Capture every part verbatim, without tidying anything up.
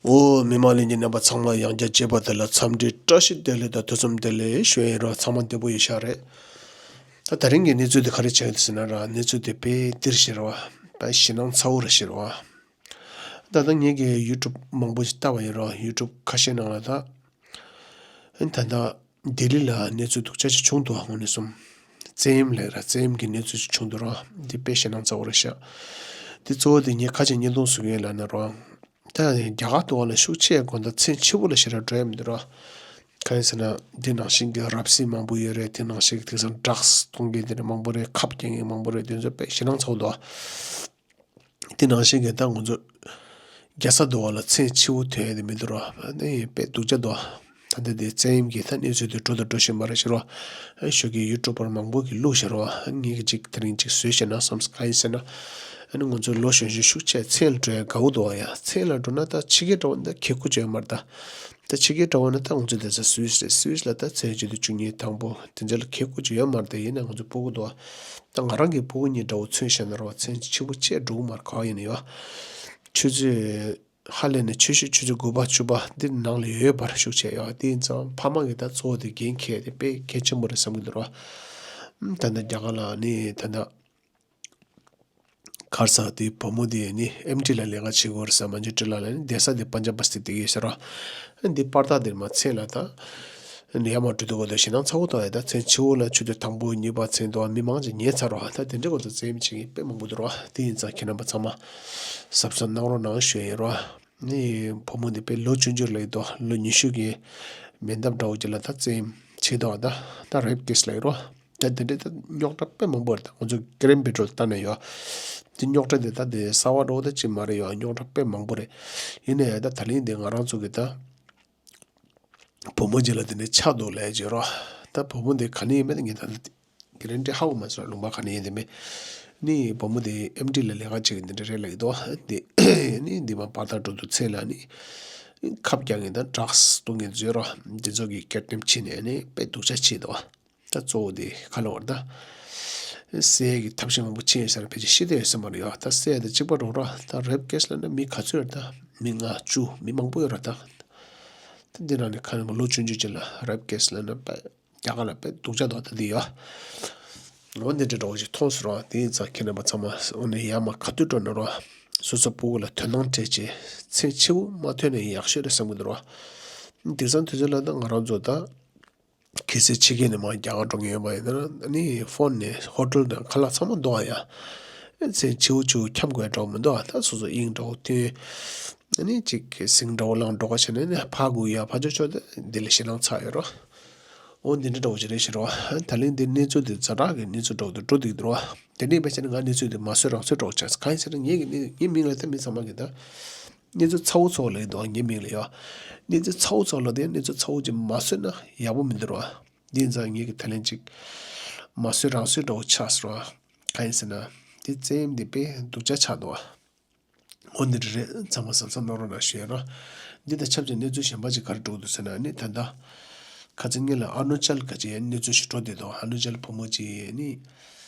འོ། མི་མང་ལྷན་རྒྱས་རྣམ་པ་ཚང་མ་ཡང་བསྐྱར་མཇལ་བ་དེ་ལ་འཚམས་འདྲི་བཀྲ་ཤིས་བདེ་ལེགས་དང་ཐུགས་རྗེ་ཆེ་ཞུ་ཡིན་རོགས། ཚང་མ་བདེ་པོ་ཡོད་ཤག་རེད། ད་དེ་རིང་གི་གནས་ཚུལ་དེ་ག་རེ་ཆགས་ཡོད་ཟེར་ན་ར། གནས་ཚུལ་དེ་དཔེ་འདིར་ཤི་རོགས། དཔེ་ཞེད་སྣང་ཚ་བོ་རེད་ཤི་རོགས། ད་ལྟ་ངེད་ཀྱིས་ཡུ་ཊུབ་མང་པོ་ཞིག་བལྟས་པ་ཡིན་རོགས། ཡུ་ཊུབ་ཁ་ཤས་ནང་ལ་ད། ཨ་ནི་ད་ལྟ་ལྡི་ལི་ལ་གནས་ཚུལ་སྡུག་ཅག་ཅིག་བྱུང་འདུག་དངོས་གནས་སོང་། བཙན་གཡེམ་ལབ་ར། བཙན་གཡེམ་གྱི་གནས་ཚུལ་ཅིག་བྱུང་འདུག་ར། འདི་དཔེ་ཞེད་སྣང་ཚ་བོ་རེད་ཤག་འདི་གཙོ་བོ་དེ་ངས་ཁ་ཅིག་བརྙན་ཐུང་བཟོ་གི་ཡོད་ལབ་ན་རོགས། ད་རྒྱ་གར་དུ་བ་ལ་ཤུགས་ཆེ་དགོན་བདག་ཚན་ཆེ་བོ་ལ་ཞེ་དྲག་འགྲོ་ཡ་མི་འདུག་ར། གང་ཡིན་ཟེར་ན་འདི་ནང་བཞིན་གྱི་རབ་གསལ་མང་པོ་ཡོད་རེད། དེ་ནང་བཞིན་གྱི་དེང་སང་ཌྲག་སི་གཏོང་མཁན་དེ་འདྲ་མང་པོ་རེད། ཁབ་རྒྱག་མཁན་མང་པོ་རེད། དེ་ཚོ་དཔེ་ཞེད་སྣང་ཚ་བོ་འདུག་དེ་ནང་བཞིན་གྱི་ད་ང་ཚོ་རྒྱལ་ས་འདུ་བ་ལ་མཚན་ཆེ་བོ་ཐོན་ཡ་དེ་མི་འདུག་ར། ཨ་ནི་དཔེ་སྡུག་ཅག་འདུག་ད་ལྟ་དེ་བཙན་གཡེམ་གྱི་ད་གནས་ཚུལ་དེ་འགྲོ་དང་འགྲོ་བཞིན་པ་རེད་ཤག་ར། ཨ་ཞོགས་ཀྱི་ཡུ་ཊུབ་པར་མང་པོ་གིས་བླུགས་ཤག་ར། ཨ་ངེད་ཀྱིས་ཅིག་དེ་རིང་ཅིག་བཟོས་བྱས་ན་བསམ། གང་ཡིན་ཟེར་ན། ཨ་ནི་ང་ཚོ་ལོ་གཞོན་གཞོན་ཤུགས་ཆེ་མཚན་ལ་འགྲོ་ཡ་དགའ་བོ་འདུག་ཡ། མཚན་ལ་འགྲོ་ན་ད་ཕྱི་རྒྱལ་འགྲོ་བ་ན་ད་ཁེ་ཁུ་ཅོ་ཡོད་མ་རེད་ད། ད་ཕྱི་རྒྱལ་འགྲོ་བ་ན་ད་ང་ཚོ་དེ་ཚོ་སུད་སི་རེད། སུད་སི་ལ་ད་མཚན་བརྗོད་དུ་བཅུ་གཉིས་དང་པོ་དེ་ཚོ་ལ་ཁེ་ཁུ་ཅོ་ཡོད་མ་རེད་ད། ཡིན་ན་ང་ཚོ་སྤུ་གུ་འདུག་ད་ང་རང་གི་སྤུ་གུ་གཉིས་འདྲ་བོ་མཚོན་བཤད་ན་རོགས། མཚན་ཆེན་པོ་བཅས་འགྲོ་གི་མ་རེད། ག་བ་ཡིན་ན་ཡོད། ཆུ་ཚོད་ཧ་ལས་ནས་ཆུ་ཤུད་ཆུ་ཚོད་དགུ་པ་བཅུ་པ་འདི་ནང་ལ་ཡོད་པར་ཤུགས་ཆེ་ཡོད། དེ་ཡིན་ཙང་ཕ་མ་གིས་ད་གཙོ་བོ་དེ་འགན་འཁྱེར་དེ་དཔེ་གལ་ཆེན་པོ་རེད་བསམ་གྱི་འདུག་ར། ད་ལྟ་རྒྱ་གར་ལ་ནི་ད་ལྟ་གར་ས་དེ་བུ་མོ་དེ་ནི་ཨེམ་ཊི་ལ་ལས་ཀ་བྱེད་དགོས་རེད་ཟེར། མན་ཇུ་ཊི་ལ་ལ་ནི་བསྡད་ས་དེ་པན་ཇབ་པ་སྟེ་དེ་གས་ཟེར་ར། འདི་པར་ཐག་དེར་མ་མཚན་ལ་ད། ཡར་མར་འགྲོ་དུས་སྐབས་དུ་ཞེད་སྣང་ཚ་བོ་དང་ཡ། ད་མཚན་ཆེ་བོ་ལ་ཆུ་ཚོད་དང་པོ་གཉིས་པ་མཚན་དུ་མི་མང་ཅིག་ཉལ་ཚར་རོ། ད་དེ་འདྲའི་སྐབས་དུ་བཙན་གཡེམ་བྱེད་མཁན་དཔེ་མང་པོ་འདུག་རོ། དེ་ཡིན་ཙང་ཁྱེད་རྣམ་པ་ཚང་མ་གཟབ་གཟབ་གནང་རོགས་གནང་ཞུ་ཡ་ཡིན་རོ། ནི་བུ་མོ་འདི་དཔེ་ལོ་ཆུང་ཆུང་ལ་ཡིན་དོ། ལོ་ཉི་ཤུ་གི་མེ་འདབས་འདྲ་བོ་ཅིག་ལ་ད་བཙན་གཡེམ་བྱེད་དོ། ད་ད་རེབ་ཀེ་སི་ལ་ཡིན་རོ། ད་དེ་འདྲའི་ད་རྙོག་དྲ་དཔེ་མང་པོ་རེད། ད་ང་ཚོ་ཀེ་རེམ་བེ་ཊོལ་ལྟ་ན་ཡོད། དེ་རྙོག་དྲ་དེ་ད་དེ་གསར་བ་འདྲ་བོ་ད་ཅིག་མ་རེད་ཡོད། རྙོག་དྲ་དཔེ་མང་པོ་རེད། ཡིན་ན་ཡང་ད་ད་ལན་དེ་ང་རང་ཚོ་གི་ད་བུ་མོ་ཅིག་ལ་དེ་ནས་ཆགས་འདུག་ལབ་བརྗོད་རོགས། ད་བུ་མོ་དེ་ག་ནས་ཡིན་མིན་ངས་ད་གི་རེ་འདྲི་ཧ་གོ་མ་སོང་། ལུང་པ་ག་ནས་ཡིན་དེ་མིན། ནི་བུ་མོ་དེ་ཨེམ་ཊི་ལ་ལས་ཀ་བྱེད་ཀྱི་འདི་འདྲ་རེད་ལབ་ཀྱི་འདུག་དེ་ནི་འདི་མ་པར་ཐག་འགྲོ་དུས་ཚེ་ལ་ནི་ཁབ་རྒྱག་མཁན་དང་ཌྲག་སི་གཏོང་མཁན་བཟོས་རོགས། འདི་ཚོ་གི་ཀེཌ་ནེམ་ཕྱིན་ནས་ནི་དཔེ་སྡུག་ཅག་བྱས་འདུག་ད་གཙོ་བོ་དེ་ཁ་ལོ་བར་ད་སེལ་གྱི་ཐབས་ཤེས་མང་པོ་ཕྱིན་ཡོད་ས་རེད། ཕལ་ཆེར་ཤི་བསྡད་ཡོད་ས་མ་རེད་ཡ། ད་སེལ་དེ་གཅིག་པ་རོགས་ར། ད་རེབ་ཀེ་སི་ལབ་ན་མི་ག་ཚོད་རེད། ད་མི་ལྔ་བཅུ་མི་མང་པོ་ཡོད་ར། ད་ད་འདི་ནང་ནས་ཁ་ནས་ལོ་ཆུང་ཆུང་ཅིག་ལ་རེབ་ཀེ་སི་ལབ་ན་དཔེ་རྒྱ་གར་ལ་དཔེ་སྡུག་ཅག་འདུག་ད་འདི་ཡ། འོ་འདི་འདྲ་འདྲ་བོ་ཞིག་མཐོང་སོང་ར། དེ་ཡིན་ཙང་ཁྱེད་རྣམ་པ་ཚང་མ་འོ་ནས་ཡར་མར་ག་དུས་འགྲོ་ན་ར་སོ་སོ་སྤུ་གུ་ལ་དོ་སྣང་སྤྲད་བྱས་མཚན་ཆེ་བོ་མ་ཐོན་ན་ཡག་ཤོས་རེད་བསམ་གྱི་འདུག་ར། དེང་སང་དུས་ཚོད་ལ་ད་ང་རང་ཚོ་ད། གལ་སྲིད་ཕྱི་རྒྱལ་ནས་མར་རྒྱ་གར་འགྲོ་མཁན་ཡོད་པ་ཡིན་ན་ནི་ཕོན་ནས་ཧོ་ཊེལ་དང་ཁ་ལག་ཚང་མ་འདུག་ཨ་ཡ། མཚན་ཆེ་བོ་ཆེ་བོ་འཁྱམ་དགོས་འདྲ་བོ་མི་འདུག་ཨ། ད་སོ་སོ་དབྱིངས་འདྲ་བོ་བཏོན། ཨ་ནི་ཅིག་ཟིང་འདྲ་བོ་ལངས་འགྲོ་ག་བྱས་ནས་ནི་ཕར་སྒུག་ཡ་ཕར་ཕྱོགས་ཕྱོགས་དེ་འདི་ལ་ཞེད་སྣང་ཚ་ཡོད་རོ། འོ་འདི་འདྲ་འདྲ་བོ་ཅིག་རེད་ཤི་རོ། ད་ལན་འདི་གནས་ཚུལ་འདི་ཛ་དྲག་གི་གནས་ཚུལ་འདྲ་བོ་དེ་འགྲོ་འདུག་འདུག་རོ། དེ་འདྲ་ཡིན་པ་བྱས་ན་ང་གནས་ཚུལ་འདི་མ་བཟོས་རང་བཟོས་འདྲ་བོ་ཆགས། གང་ཡིན་ཟེར་ན་ངེད་ཀྱི་ངའི་མིང་ལ་ད་མི་ཚང་མ་གི་ད། གནས་ཚུལ་ཚ་བོ་ཚ་བོ་ལབ་ཀྱི་འདུག་ངའི་མིང་ལ་ཡོད། གནས་ཚུལ་ཚ་བོ་ཚ་བོ་ལབ་དེ་གནས་ཚུལ་ཚ་བོ་ཅིག་མ་བཟོས་ན་ཡག་པོ་མི་འདུག་རོ། འདི་ཡིན་ཙང་ངེད་ཀྱི་ད་ལན་ཅིག་མ་བཟོས་རང་བཟོས་འདྲ་བོ་ཆགས་སོང་རོ། གང་ཡིན་ཟེར་ན། འདི་བཙན་གཡེམ་འདི་དཔེ་སྡུག་ཅག་ཆགས་འདུག་འོ་འདི་འདྲ་རེད། ཚང་མ་གཟབ་གཟབ་གནང་རོགས་གནང་ཞུ་ཡ་རོ། འདི་དང་ཆབས་ཅིག་གནས་ཚུལ་གཞན་པ་ཅིག་ག་རེ་འགྲོ་གི་འདུག་ཟེར་ན་ནི་ད་ལྟ་ཁ་སང་ཉིན་ལ་ཨ་རུ་ན་ཅལ་ག་ཅིག་ཡ་གནས་ཚུལ་ཞིག་འགྲོ་བསྡད་འདུག་ཨ་རུ་ན་ཅལ་བུ་མོ་ཅིག་ནི།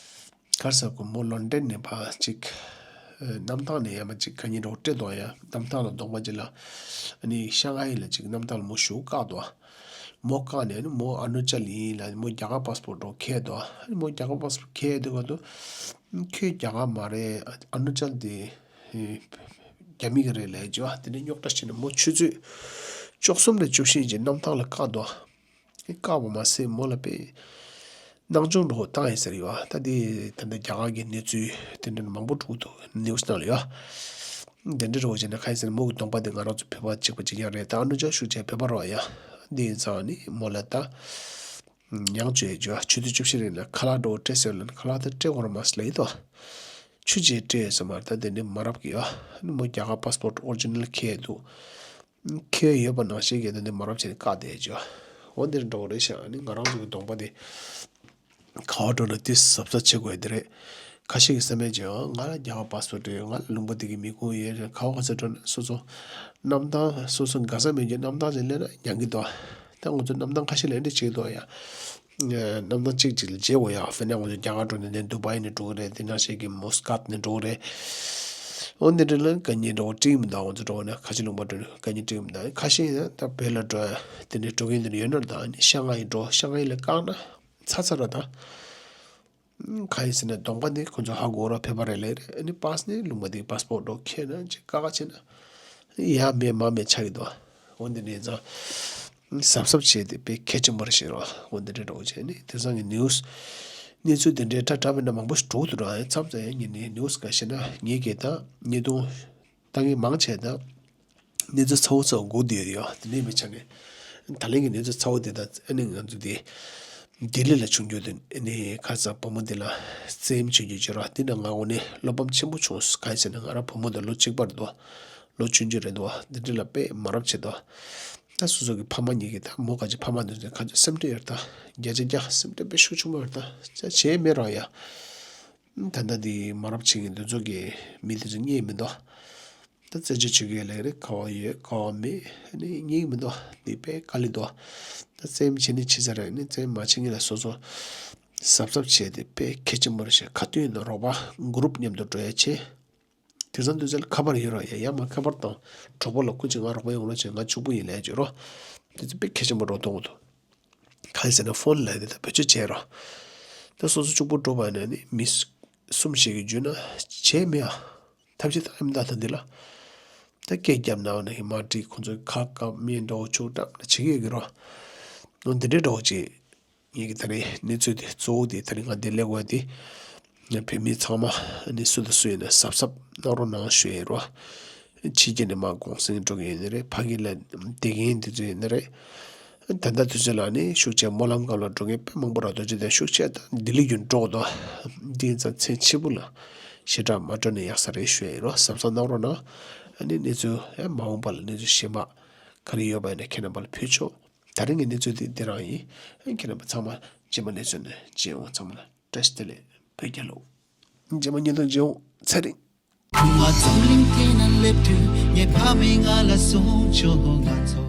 ག་རེ་ཟེར་དགོས། མོ་ལོན་ཌོན་ནས་ཕར་ཅིག་གནམ་ཐང་ནས་ཡར་མར་ཅིག་ག་ཉིན་འགྲོ་སྤྲད་འདུག་ཡ། གནམ་ཐང་ལ་གདོང་པ་ཅིག་ལ་ནི་ཤང་ཧའེ་ལ་ཅིག་གནམ་ཐང་ལ་མོ་ཞུགས་བཀག་འདུག་མོ་བཀག་ནས་ནི་མོ་ཨ་རུ་ན་ཅལ་ཡིན་ལབ། མོ་རྒྱ་གར་པཱ་སི་པོར་འདྲ་བོ་འཁྱེར་འདུག་མོ་རྒྱ་གར་པཱ་སི་པོར་འཁྱེར་དུས་སྐབས་དུ་ཁྱོད་རྒྱ་གར་མ་རེད། ཨ་རུ་ན་ཅལ་དེ་རྒྱ་མི་གི་རེད་ལབ་བྱས། དེ་ནས་རྙོག་དྲ་བྱས་ནས་མོ་ཆུ་ཚོད་བཅུ་གསུམ་ནས་བཅུ་བཞི་ཅིག་གནམ་ཐང་ལ་བཀག་འདུག་བཀག་པ་མ་ཟད་མོ་ལ་དཔེ་སྣང་ཆུང་འདྲ་བོ་བཏང་ཡིན་ཟེར་ཡོད། ད་དེ་ད་ལྟ་རྒྱ་གར་གྱི་གནས་ཚུལ་དེ་འདྲ་མང་པོ་འགྲོ་གི་འདུག་ནིའུ་སི་ནང་ལ་ཡོད། དེ་འདྲ་འདྲ་བོ་བྱས་ན་གང་ཡིན་ཟེར་ན་མོ་གི་གདོང་པ་དེ་ང་རང་ཚོ་བོད་པ་གཅིག་པ་གཅིག་རྐྱང་རེད། ད་ཨ་ནུ་ཅག་ཤུགས་ཆེ་བོད་པ་རེད་ཡ། དེ་ཡིན་ཙང་ནི་མོ་ལ་ད་མྱང་བཅོས་བྱས། ཆུ་ཚོད་བཅུ་བཞི་རིང་ལ་ཁ་ལག་འདྲ་བོ་སྤྲད་ཟེར་ལབ་ན་ཁ་ལག་ད་སྤྲད་དགོས་རེད་མ་ཟེར་ལབ་ཀྱི་འདུག་ཆུ་ཅིག་སྤྲད་ཟེར་མ་རེད། ད་དེ་འདྲ་མ་རབས་ཀྱི་ཡ། ནི་མོ་རྒྱ་གར་པཱ་སི་པོར་ཊི་ཨོ་རི་ཇི་ནལ་འཁྱེར་འདུག་འཁྱེར་ཡོད་པ་ནང་བཞིན་གྱི་ད་འདི་མ་རབས་བྱས་ནས་བཀག་བསྡད་བྱས། འོ་འདིར་འགྲོ་བ་རེད་ཤག་ཨ་ནི་ང་རང་ཚོ་གི་གདོང་པ་དེ་ག་བ་འགྲོ་ན་དེ་གཟབ་གཟབ་བྱེད་དགོས་དེ་རེད། ཁ་ཤས་ཀྱིས་བསམ་ཡས་བྱས། ང་ལ་རྒྱ་གར་པཱ་སི་པོར་ཊི་ཡོད། ང་ལ་ལུང་པ་དེ་གི་མི་ཁུངས་ཡོད་རེད། ག་བ་ག་ཚོད་འགྲོ་ན་སོ་སོ་གནམ་ཐང་སོ་སོ་ག་ས་མེད་ཀྱི་གནམ་ཐང་ཅིག་སླེབས་ན་མྱང་གི་འདུག་ད་ང་ཚོ་གནམ་ཐང་ཁ་ཤས་ལ་འདི་བྱེད་ཀྱི་འདུག་ཡ། གནམ་ཐང་གཅིག་གཅིག་ལ་བརྗེ་འོ་ཡ། ཧྥེ་ནང་ང་ཚོ་རྒྱ་གར་འགྲོ་ནས་ནས་དུ་བའི་ནས་འགྲོ་གི་རེད། དེ་ནང་བཞིན་གྱི་མོ་སི་ཀོ་ནས་འགྲོ་གི་རེད། འོ་འདི་འདྲ་ལ་དཀའ་ངལ་འགྲོ་འགྲིག་མི་འདུག་ང་ཚོ་འགྲོ་ན་ཁ་ཆེ་ལུང་པ་འགྲོ་ན་དཀའ་ངལ་འགྲིག་མི་འདུག་ཁ་ཤས་ཡིན་ན་ད་བོད་ལ་འགྲོ་ཡ་དེ་འདྲ་འགྲོ་གི་འདི་འདྲ་ཡོད་ན། ད་ཤང་ཧའེ་འགྲོ། ཤང་ཧའེ་ལ་བཀག་ན་ཚ་ཚ་ར་ད། གང་ཡིན་ཟེར་ན་གདོང་པ་ནི་ཁོ་ཚོ་ཧ་གོ་ར་ཕེབས་པ་རེད་ལེ་རེད། ཨ་ནི་པཱ་སི་ནི་ལུང་པ་དེ་པཱ་སི་པོར་ཊི་འགྲོ་ཁྱེར་ན་ཅིག་ཀ་ཁ་བྱེད་ན་ཡ་མེད་མ་མེད་ཆགས་ཀྱི་འདུག་འོ་འདི་འདྲ་ཡིན་ཙང་གཟབ་གཟབ་བྱས་ཏེ་དཔེ་གལ་ཆེན་པོ་རེད་ཤེས་རོགས། འོ་འདི་འདྲ་འགྲོ་བྱས་ནི་དེང་སང་གི་ནིའུ་སི་གནས་ཚུལ་འདི་འདྲའི་འདྲ་འདྲ་མིན་འདྲ་མང་པོ་ཞིག་འགྲོ་གི་འདུག་ར། མཚམས་མཚམས་ཡང་ངས་ནི་ནིའུ་སི་འགའ་ཤེས་ན་ངས་ཀྱིས་ད་ཉེས་རྡུང་ལྟ་མཁན་མང་ཆེ་ད། གནས་ཚུལ་ཚ་བོ་ཚ་བོ་སྒུག་བསྡད་ཡོད་ཡོད། དེ་ནས་མི་ཆ་ནས་ད་ལན་གྱི་གནས་ཚུལ་ཚ་བོ་དེ་དང་ཨ་ནི་ང་ཚོ་དེ་ལྡི་ལི་ལ་བྱུང་རྒྱུ་དེ་ཨ་ནི་ཁ་སང་བུ་མོ་དེ་ལ་བཙན་གཡེམ་བྱེད་རྒྱུ་བྱེད་རོགས། དེ་ནས་ང་འོ་ནས་བློ་ཕམ་ཆེན་པོ་བྱུང་། གང་ཡིན་ཟེར་ན་ང་རང་བུ་མོ་དེ་ལོ་གཅིག་པ་རེད་འདུག་ལོ་ཆུང་ཆུང་རེད་འདུག་འདི་འདྲ་ལ་དཔེ་མ་རབས་བྱེད་འདུག་ད་སོ་སོ་གི་ཕ་མ་གཉིས་ཀྱི་ད་མོ་ག་ཅིག་ཕ་མ་འདི་ཚོ་ག་ཅིག་སེམས་ཁྲལ་ཡོད་རེད། ད་བརྒྱ་ཆ་བརྒྱ་སེམས་ཁྲལ་དཔེ་ཤུགས་ཆེན་པོ་ཡོད་རེད། ད་ཅི་བྱས་མེད་རོགས་ཡ། ད་ལྟ་འདི་མ་རབས་བྱེད་མཁན་འདི་ཚོ་གི་མི་དེ་ཚོ་རྙེད་མི་འདུག་ད་རྩད་གཅོད་བྱེད་དགོས་ལས་རེད། ག་བ་ཡོད་ག་བ་མེད་ནི་རྙེད་མི་འདུག་འདི་དཔེ་དཀའ་ལས་འདུག་ད་བཙན་གཡེམ་བྱེད་ནི་བྱེད་ས་རེད། ནི་བཙན་གཡེམ་མ་བྱེད་མཁན་ལ་སོ་སོ་གཟབ་གཟབ་བྱས་ཏེ་དཔེ་གལ་ཆེན་པོ་རེད་ཤག་ཁ་ཐུན་ཡིན་ན་རོགས་པ་གུ་རུབ་མཉམ་དུ་འགྲོ་ཡ་བྱེད། དེང་སང་དུས་ཚོད་ལ་ཁ་པར་ཡོད་ར། ཡ་ཡ་མ་ཁ་པར་དང་གྲོགས་པོ་ལ་སྐུ་མཁྱེན་ང་རོགས་པ་ཡོང་རོགས་བྱེད། ང་ཕྱུག་པོ་ཡིན་ལས་བྱོས་རོགས། དེ་ཚོ་དཔེ་གལ་ཆེན་པོ་འགྲོ་གཏོང་གི་འདུག་གང་ཡིན་ཟེར་ན་ཕོན་ལབ་དེ་ད་བེད་སྤྱོད་བྱས་རོགས། ད་སོ་སོ་ཕྱུག་པོ་འགྲོ་བ་ཡིན་ན་ནི་མི་གསུམ་ཞིག་གིས་བརྒྱུད་ན་བྱས་མེད་ཨ། ཐབས་ཤེས་ད་ཨེམ་ད་ད་འདི་ལ། ད་སྐད་རྒྱབ་ན་ནི་མ་འགྲིག་ཁོ་ཚོས་ཁ་བཀབ་མི་འདྲ་བོ་ཆུ་བཀྲམ་ན་བྱེད་ཀྱི་ཡོད་ཀྱི་རོགས། འོ་འདི་འདྲའི་འདྲ་བོ་ཅིག་ངེད་ཀྱི་ད་རེས་གནས་ཚུལ་དེ་གཙོ་བོ་དེ་ད་རེས་ང་འདིར་སླེབས་དགོས་དེ། ང་བོད་མི་ཚང་མ་ནི་སུ་དང་སུ་ཡིན་ན་གཟབ་གཟབ་གནང་རོགས་གནང་ཞུ་ཡིན་རོགས། ཕྱི་རྒྱལ་ནས་མར་གུང་སེང་འགྲོ་གི་ཡོད་ནི་རེད། ཕ་གི་ལ་བསྡད་མཁན་དེ་ཚོ་ཡོད་ནི་རེད། ད་ལྟ་དུས་ཚོད་ལ་ནི་ཤུགས་ཆེ་སྨོན་ལམ་སྒང་ལ་འགྲོ་མཁན་དཔེ་མང་པོ་ར། རྡོ་རྗེ་གདན་ཤུགས་ཆེ་ད་ལྡི་ལི་རྒྱུན་འགྲོ་གི་འདུག་འདི་ཡིན་ཙང་མཚན་ཕྱི་པོ་ལ་ཞེ་དྲག་མ་འགྲོ་ནས་ཡག་ས་རེད་ཞུ་ཡིན་རོགས། གཟབ་གཟབ་གནང་རོགས་གནང་། ཨ་ནི་གནས་ཚུལ་ཨེ་མ་འོངས་པ་ལ་གནས་ཚུལ་གཞན་པ་ག་རེ་ཡོད་པ་ཡིན་ན་ཁྱེད་རྣམ་པ་ལ་ཕུལ་ཆོག་ད་རིང་གི་གནས་ཚུལ་དེ་འདི་རང་ཡིན། ཁྱེད་རྣམ་པ་ཚང་མ་རྗེས་མ་གནས་ཚུལ་ནས་མཇལ་ཡོང་། ཚང་མ་ལ་བཀྲ་ཤིས་བདེ་ལེགས། བོད་རྒྱལ་ལོ། རྗེས་མ་བརྙན་ཐུང་མཇལ་ཡོང་། ཚེ་རིང་། ཁུ་མ་ཚོ་གླིང་དེ་ན་སླེབས་དུས་ངའི་ཕ་མས་ང་ལ་གསུངས་བྱུང་། ང་ཚོ།